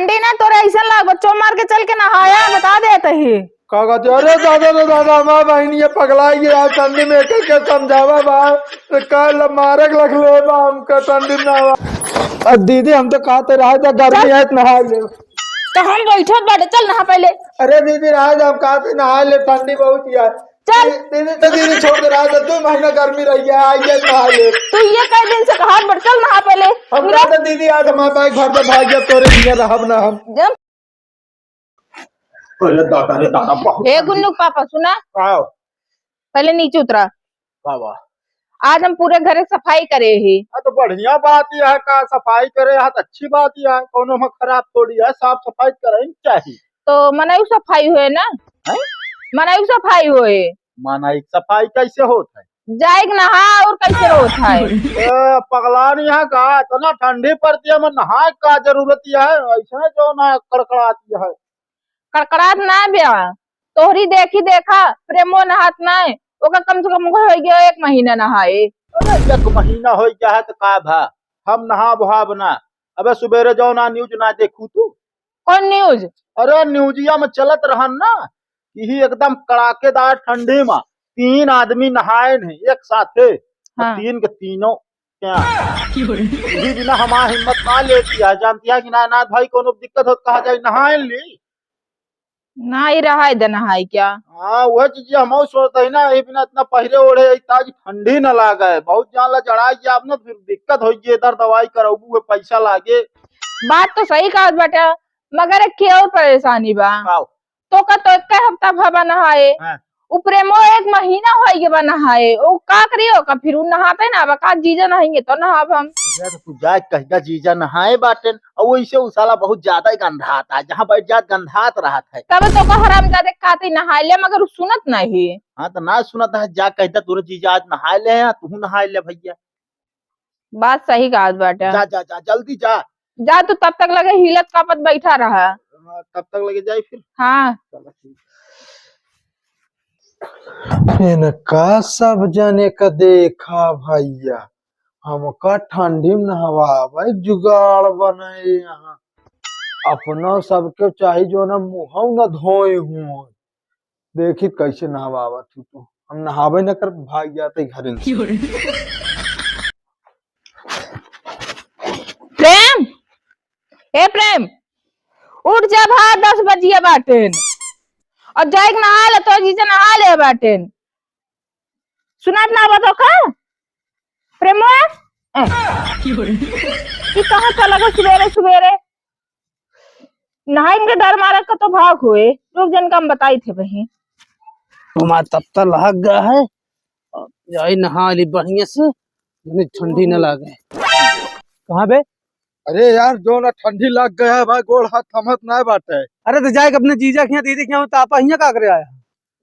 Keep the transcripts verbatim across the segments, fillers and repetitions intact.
ठंडी ना तोरे ऐसा लाग, बच्चों मार के चल के नहाया, बता देत ही। का कहते? अरे दादा, दादा, दादा, हमार बहिन ये पगलाई गई यार, ठंडी में एक एक के समझावा बा, तो कल मारक लग ले बा हमका ठंडी में नहावा। अब दीदी, हम तो कहते रहे थे गर्मी चल। है तो नहा ले। तो हम बैठत बाटे, चल नहा पहले। अरे दीदी, रहे दे, हम कहते नहा ले, ठंडी बहुत ही है। चल। दीदी, दीदी, तो दीदी छोड़ दे, रहे दे, दो महीना गर्मी रही है, आइए नहा ले। तू ये कई दिन से कहत बाटे, चल नहा पहले। हम निकल। कहते दीदी, आज हमारे भाई घर में भाग गया, तोरे बिना रहब ना हम। जब अरे दादा रे दादा, बहुत हे ठंडी। गुन्नू के पापा, सुना? आओ। पहले नीचे उतरा। का बा? आज हम पूरे घर की सफाई करे ही। हाँ, तो बढ़िया बात यह है का सफाई करे, हाँ, तो अच्छी बात यह है, कोनो में खराब थोड़ी है, साफ सफाई करे ही चाहिए। तो मनई सफाई होए ना? हैं? मनई सफाई होए। मनई सफाई कैसे होत है? जाए के नहा और कैसे रोत है? ए, पगलान यहाँ का, इतना ठंडी पड़ती है, मैं नहाए का जरूरत है? ऐसे जो ना कड़कड़ाती है। कड़कड़ात ना ब्या, तोहरी देखी देखा, प्रेमो नहात ना, ओका कम से कम हो गया एक महीना नहाए। अरे, एक महीना हो गया है तो का भा, हम नहा बहाब ना। अबे सुबेरे जाओ ना, न्यूज ना देखू तू। कौन न्यूज? अरे, न्यूजिया में चलत रहन ना, यही एकदम कड़ाकेदार ठंडी में तीन आदमी नहाए नहीं एक साथे, हाँ। तीन के तीनों क्या? यही बिना हमार हिम्मत ना लेती है, जानती है कि नानाथ भाई कोनो दिक्कत हो तो कहा जाए नहाए ली। ना ही रहा है दे नहाए क्या? हाँ, वह चीज हम सोचते हैं ना, यही बिना इतना पहिरे ओढ़े, ताज ठंडी ना लागे, बहुत जान ला चढ़ाई जाब ना, फिर दिक्कत हो गई, इधर दवाई कराबू है, पैसा लागे। बात तो सही कहत बाटे, मगर एक और परेशानी बा। आओ। तोका तो एक हफ्ता भवा नहाए। हाँ। उ प्रेमो एक महीना होई गवा नहाए। उ का करी ओका फिर उ नहाते ना बा का जीजा नहाएंगे तो नहाब हम। अरे तो तू जाए कहिदा जीजा नहाए बाटेन। और वैसे उ साला बहुत ज्यादा ही गंधात है, जहाँ बैठ जात गंधात रहत है। तब तोका हरामजादे काते नहाए ले मगर उ सुनत नहीं। हाँ तो ना सुनत है, जा कहिदा तोरे जीजा आज नहाए ले हैं, तू नहाए ले भैया। बात सही कहत बाटे। जा, जा, जा, जल्दी जा। जा, तू तब तक लगे हिलत कांपत बैठा रहा। हाँ, तब तक लगे जाई फिर। हाँ। चलो, ठीक। इनका सब जने का देखा भैया, हमका ठंडी में नहवावे जुगाड़ बने यहाँ। अपना सबके चाही जो ना मुँह न धोए हुए। देखी कैसे नहवावत हूँ तू। हम नहावे न कर, भाग जाते घरे से। प्रेम, ए प्रेम, उठ जा भा, दस बजिया बाटेन। और जाए के नहा ले, तो जीजा नहा ले बाटेन। सुनात ना बा तोका? प्रेमवा? ए। ई कहाँ चला गो सुबेरे सुबेरे? नहाएंगे डर मारा का तो भाग हुए। रुक जन का हम बताई थे वहीं। हमार तब तक लहक गया है। अब जाई नहा ली बढ़िया से, जने ठंडी न लागे। कहाँ बे? अरे यार, जो ना ठंडी लग गया है भाई, गोड़ हाथ थमत ना बाटे। अरे तो जाए के अपने जीजा के यहाँ, दीदी के यहाँ, तापा हियाँ का करे आया?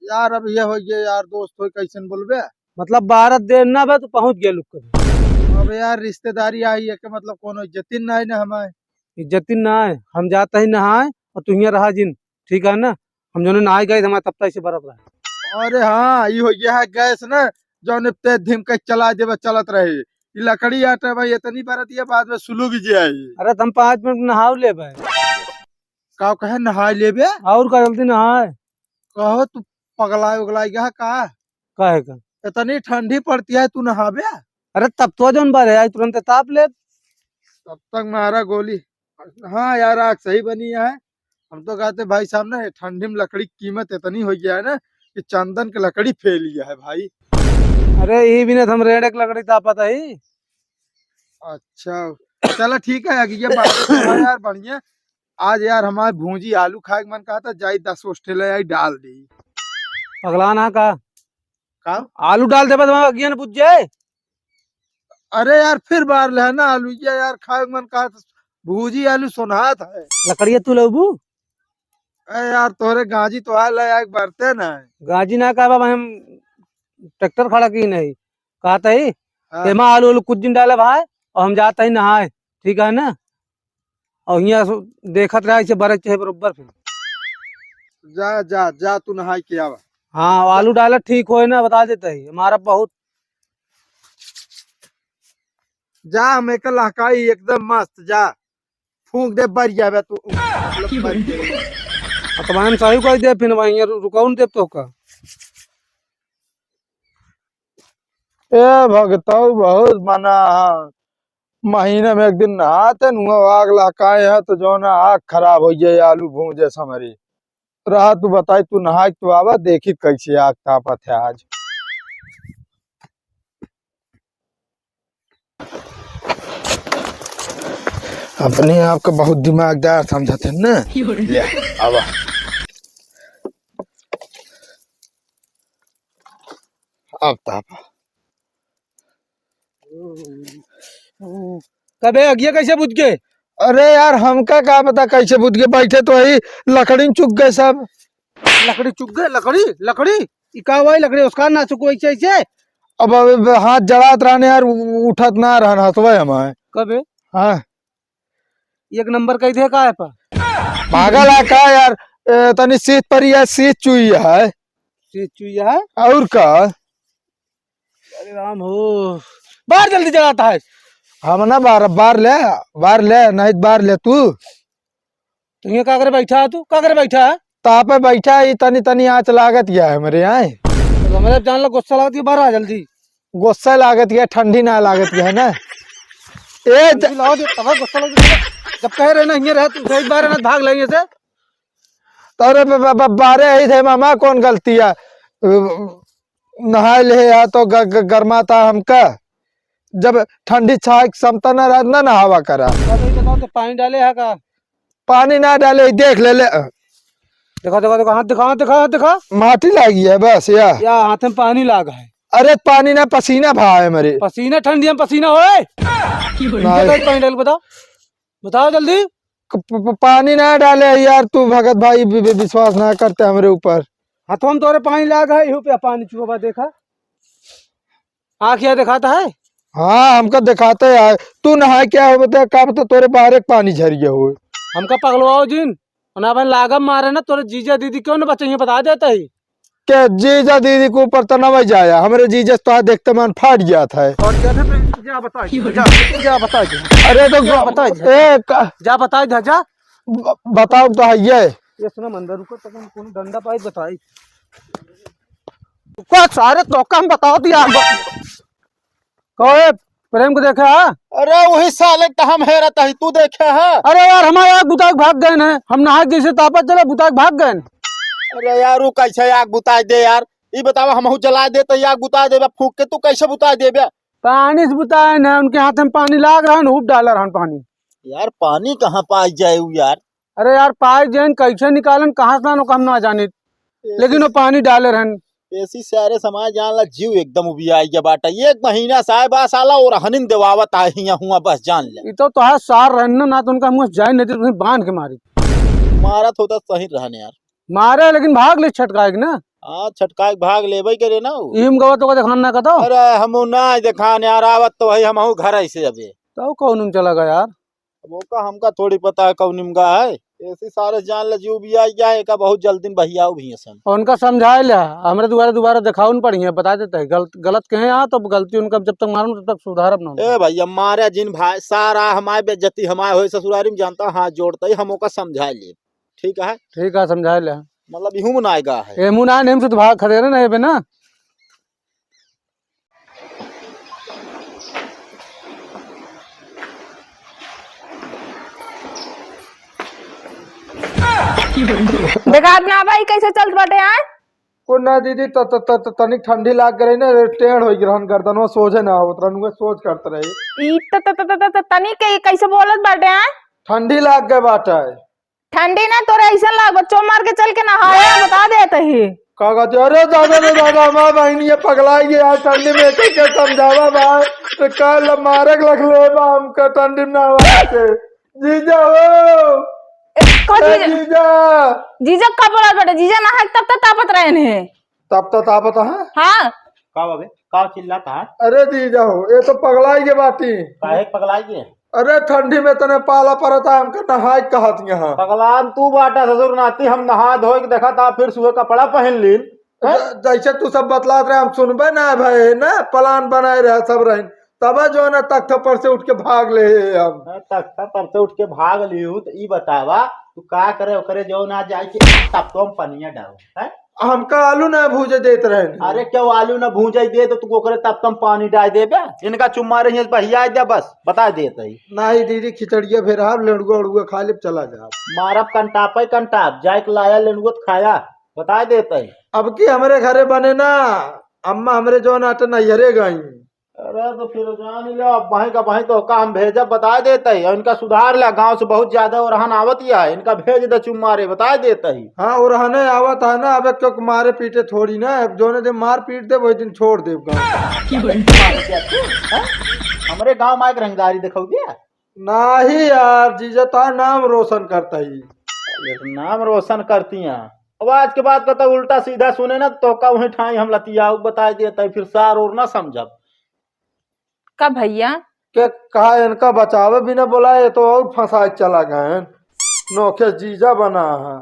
यार, अब ये हो, ये यार दोस्त हो, कैसन बोलबे? मतलब, बारह देर ना बा, तू पहुँच गया लुक कर। अब यार, रिश्तेदारी आई है के मतलब कोनो इज्जतिन ना है ना हमारे। इज्जतिन ना है, हम जाता ही नहाए और तू हियाँ रहा जिन, ठीक है ना? हम जोने नहाए गए, हमारे तब तक ऐसे बरत रहा। अरे हाँ, ये हो गया है गैस ना, जौने ते धिम के चला देबे, चलत रहे। ये लकड़ी आटे भाई, इतनी बरत ये बाद में सुलुग जाए। अरे, तो हम पाँच मिनट नहाओ ले भाई। का कहे नहाए लेबे? और का जल्दी नहाए। कहो तू पगलाए उगलाए गया का? काहे का? इतनी ठंडी पड़ती है तू नहाबे? अरे तब तो जौन बार है, आज तुरंत ताप ले। तब तक मारा गोली। हाँ यार, आग सही बनी है। हम तो कहते भाई साहब ना, ये ठंडी में लकड़ी की कीमत इतनी हो गया है ना कि चंदन की लकड़ी फेल गया है भाई। अरे ये भी ना, हम रेड़े की लकड़ी तापत है। अच्छा, चला ठीक है, अगिया बात तो है यार, बढ़िया। आज यार हमारे भूंजी आलू खाए के मन कहा था, जाई दस ओस्टे ले आई, डाल दी। पगला ना का? का? आलू डाल देबे तो अगिया न बुझ जाए। अरे यार, फिर बार ले है ना आलू, ये यार खाए के मन कहा था, भूंजी आलू सोनहात है। लकड़िया तू लेबू? अरे यार, तोहरे गांजी तो आए ले आए बरते ना है। गांजी ना का बाबा, हम ट्रैक्टर खड़ा की नहीं। कहत ही, हाँ। तेमा आलू, आलू कुछ दिन डाले भाई, और हम जाता ही नहाए, ठीक है ना? और हियाँ सु-, देखत रहे ऐसे बरस चाहे बरोबर फिर। जा, जा, जा, तू नहाए के आवा। हाँ, आलू डाला ठीक होए ना, बता देता ही, हमारा बहुत। जा, हम एक लहकाई एकदम मस्त, जा। फूंक दे, बर जाबे तू। अब हम सही कह दे, फिर वहीं रु-, रुकाउन दे तो का। ए भगतऊ बहुत मना, महीने में एक दिन नहाते नुआ आग लहकाए हैं, तो जो ना आग खराब हो जाए, आलू भूंजे समरी। रहा तू बताई, तू नहाए के तू आवा, देखी कैसे आग तापत है आज। अपने आप का बहुत दिमागदार समझत है ना। ले, आवा। अब तापा। कबे अगिया कैसे बुझ गए? अरे यार, हमका का पता कैसे बुझ गए, बैठे तो ही लकड़ी चुक गए सब। लकड़ी चुक गए? लकड़ी, लकड़ी? ई का हुआ लकड़ी? उसका ना चुक वैसे, ऐसे? अब, अब हाथ जड़ात रहने यार, उ-, उठत ना रहन हथवा हमारे। कबे? हाँ। एक नंबर कह दे का है पा? पागल है का यार? ए, तनी सीत परी है, सीत चुई है। सीत चुई है? और का? अरे राम हो, बार जल्दी जलाता है। हम ना बार, बार ले, बार ले, नहीं तो बार ले तू। तू ये का करे बैठा है तू? का करे बैठा है? तापे बैठा है, तनी तनी आँच लागत गया है हमरे यहाँ। तो हमरे जान ला गुस्सा लागत गया, बाहर आ जल्दी। गुस्सा लागत गया, ठंडी ना लागत गया है ना। ए ज- ठंडी लागत गया, तब गुस्सा लागत गया। जब कह रहे ना, हिंगे रहे, तू सही बार है ना, भाग लेंगे से। अरे ब-, ब-, ब-, बारे ही थे मामा, कौन गलती है? नहाए ले या तो ग-, ग-, गरमाता हमका। जब ठंडी छाए के समता ना रह-, ना नहावा करा। अरे, ई बताओ तो पानी डाले है का? पानी ना डाले, देख ले, ले। देखा, देखा, देखा, हाथ दिखा, हाथ दिखा, हाथ दिखा। माटी लागी है बस या। या हाथ में पानी लाग है। अरे पानी ना, पसीना भा है मेरे। पसीना, ठंडी में पसीना होए। ना। देखा, पानी डाल, बताओ, बताओ जल्दी। क-, प-, प-, पानी ना डाले यार तू भगत भाई, वि-, वि-, विश्वास ना करते हमरे ऊपर। हथवा में तोरे पानी लाग है, इहो पे पानी चुआ बा, देखा। आँख या दिखाता है? हाँ, हमका दिखाता है यार। तू नहाए क्या हो बता, का बता तोरे बाहर एक पानी झर गया हो। हमका पगलवाओ जिन, ना भाई लागब मारे ना, तोरे जीजा दीदी क्यों ना बचे, ये बता देता ही। के जीजा दीदी के ऊपर तो ना जाया, हमरे जीजा से तो देखते मन फाट गया था। और क्या था? जा बता दे, जा, जा बता दे। अरे तो जा बता दे। ए, का-, जा बता दे, जा। ब-, बताओ तो है ये। ये सुना मंदिर रुको, तो कौन, कौन डंडा पाई बताई। रुको सारे तो कम बताओ तो यार। कहो ए, प्रेम को देखा है? अरे वही साले का हम हेरत है, तू देखे है? अरे यार, हमारे यार बुताक भाग गए हैं, हम नहा जैसे तापत चले बुताक भाग गए हैं। अरे यार, वो कैसे आग बुताई दे यार? ई बतावा, हमहू जला दे तो आग बुताई देबे, फूंक के तू कैसे बुताई देबे? पानी से बुताए ना, उनके हाथ में पानी लाग रहा है, हूब डाला रहा पानी। यार, पानी कहाँ पाई जाए उ यार? अरे यार, पाई जैन कैसे निकालन, कहाँ से लानो, हम ना जानित, लेकिन वो पानी डाले रहन। ऐसी सारे समाज जान ला, जीव एकदम उबिया गया बाटा। एक महीना से आए बा साला, और हनिन देवावत आए हिया हुआ, बस जान ले। ई तो तोहार सार रहन ना, ना तो उनका हम जाए नहीं, तो बांध के मारी। मारत होता सही रहन यार। मारे, लेकिन भाग ले छटकाए के ना। हाँ, छटकाए के भाग लेबे करे ना उ। इम गवा तो का देखान ना कतो। अरे, हमहू ना देखान यार, आवत तो भाई हमहू घर ऐसे अबे। तो कौन उन चला गया यार? अब ओका हमका थोड़ी पता है कौन निमगा है। ऐसी सारे जान ले जीव भी आई गया है, एका बहुत जल्दी बहियाऊ भी है सन। उनका समझाए ले, हमरे दोबारा, दोबारा देखाउन पड़ी है, बता देते हैं। गलत, गलत कहे यहाँ तो गलती उनका जब तक मालूम तब तक सुधारब ना। ए भैया, मारे जिन भाई, सारा हमारे बेइज्जती हमारे होए ससुरारी में जानता, हाथ जोड़ता ही हम ओका समझाए ले। ठीक है? ठीक है, समझाए ले। मतलब इहू में ना आएगा है। एमू ना, नेम से तो भाग खदेरे ना ये पे ना। देखात ना भाई कैसे चलत बाटे, आय? को ना दीदी, त, त, त, त, तनिक ठंडी लाग गई ना, टेढ़ हो गई रहन, गर्दनवा सोझे ना होत रहन, उहे सोच करत रही। ई त, त, त, त, त, त, तनिक के कैसे बोलत बाटे, आय? ठंडी लाग गए बाटे। ठंडी ना तोरे ऐसन लाग, बच्चों मार के चल के नहाया, बता देत ही। का कहते? अरे दादा रे दादा, हमार बहिन ये पगलाई गई यार, ठंडी में एक एक के समझावा बा, तो कल मारे के लग ले बा हमका ठंडी में नहावा के। जीजा हो, ए, का ए जीजा? जीजा। जीजा का बोलत बाटे? जीजा नहाए तब तक तापत रहन है। तब तक तापत है? हाँ। का बाबे? का चिल्लात है? अरे जीजा हो, ये तो पगलाई के बाटी। काहे पगलाई के? अरे ठंडी में तने पाला परत है, हमका नहाए कहत यहाँ। पगलान तू बाटा ससुर नाती, हम नहा धोए के देखा था, फिर सुबह कपड़ा पहन लीन। हैं? ज-, जैसे तू सब बतलात रहे, हम सुनबे ना भाई, ना plan बनाए रहे सब रहिन। तब जो है ना तख्ता पर से उठ के भाग ले हम। हाँ, तख्ता पर से उठ के भाग लिहू, तो ई बतावा, तू का करे ओकरे जो ना जाए के तब तो हम पनिया डालो, हैं? हमका आलू ना भूजे देत रहे। अरे, क्यों आलू ना भूजे दे, तो तू ओकरे तब तो हम पानी डाल देबे। इनका चुम्मा रही है, बहिया दे बस, बता देत ही। नहीं दीदी, खिचड़िया फिर आप लेड़ुआ उड़ुआ खा ले, चला जा। मारब कंटापे कंटाप, जाए के लाया लेड़ुआ तो खाया, बता देत ही। अब की हमरे घरे बने ना, अम्मा हमरे जो ना आटे नैहरे गई। अरे तो फिर जान ले, अब वहीं का वहीं तो का हम भेजब, बता देत ही। और इनका सुधार ला, गांव से बहुत ज्यादा ओरहन आवत ही है, इनका भेज दे चुम्मा रे, बता देत ही। हाँ, ओरहने आवत है ना, अब क्यों मारे पीटे थोड़ी ना, अब जोने दिन मार पीट दे वही दिन छोड़ देब गाँव। हाँ? हमरे गाँव में एक रंगदारी दिखाऊ दिया। नाही यार, जीजा ता नाम रोशन करता ही। अरे नाम रोशन करती हैं, अब आज के बाद कतौ उल्टा सीधा सुने ना तो का वहीं ठाई हम लतियाऊ, बता देत ही, फिर सार और ना समझब। का भैया? के कहा इनका बचावे भी ना बोला, ये तो और फंसा के चला गए। नोखे जीजा बना है।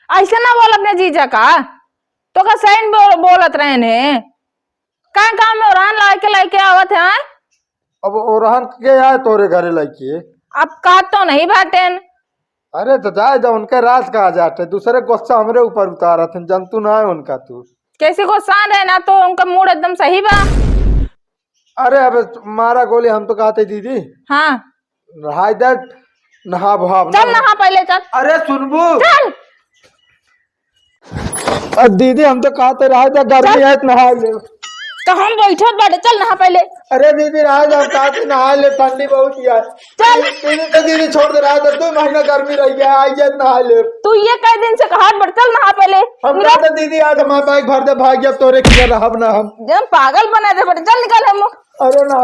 ऐसे ना बोल अपने जीजा का, तो का सही बोल, बोलत रहे ने। का गाँव में ओरहन लाके लेके आवत है? अब ओरहन के आए तोरे घरे लेके? अब का तो नहीं बाटेन। अरे तो जाए दे, उनके राज का जाटे, दूसरे गुस्सा हमरे ऊपर उतारत हैं, जनतू ना है उनका तू। कैसे गुस्सा रहे ना, तो उनका मूड एकदम सही बा। अरे अब मारा गोली, हम तो कहते दीदी। हाँ। रहाई दे, नहा भोहाब चल ना। नहा पहले, चल। अरे सुनबू। चल। अरे दीदी, हम तो कहते रहाई दे, गर्मी चल। है तो नहा ले। तो हम बैठत बाटे, चल नहा पहले। अरे दीदी, रहाई दे, हम कहते नहा ले, ठंडी बहुत ही है। चल। दीदी, तो दीदी छोड़ दे, रहाई दे, दो महीना गर्मी रही है, आई जाए नहा ले। तू ये कई दिन से कहत बाटे, चल नहा पहले। हम निकल। कहते दीदी, आज हमारा बैग भर दे, भाग गया, तोरे किधर रहब ना हम। जब पागल बना दे बाटे, चल निकल हम। अरे ना।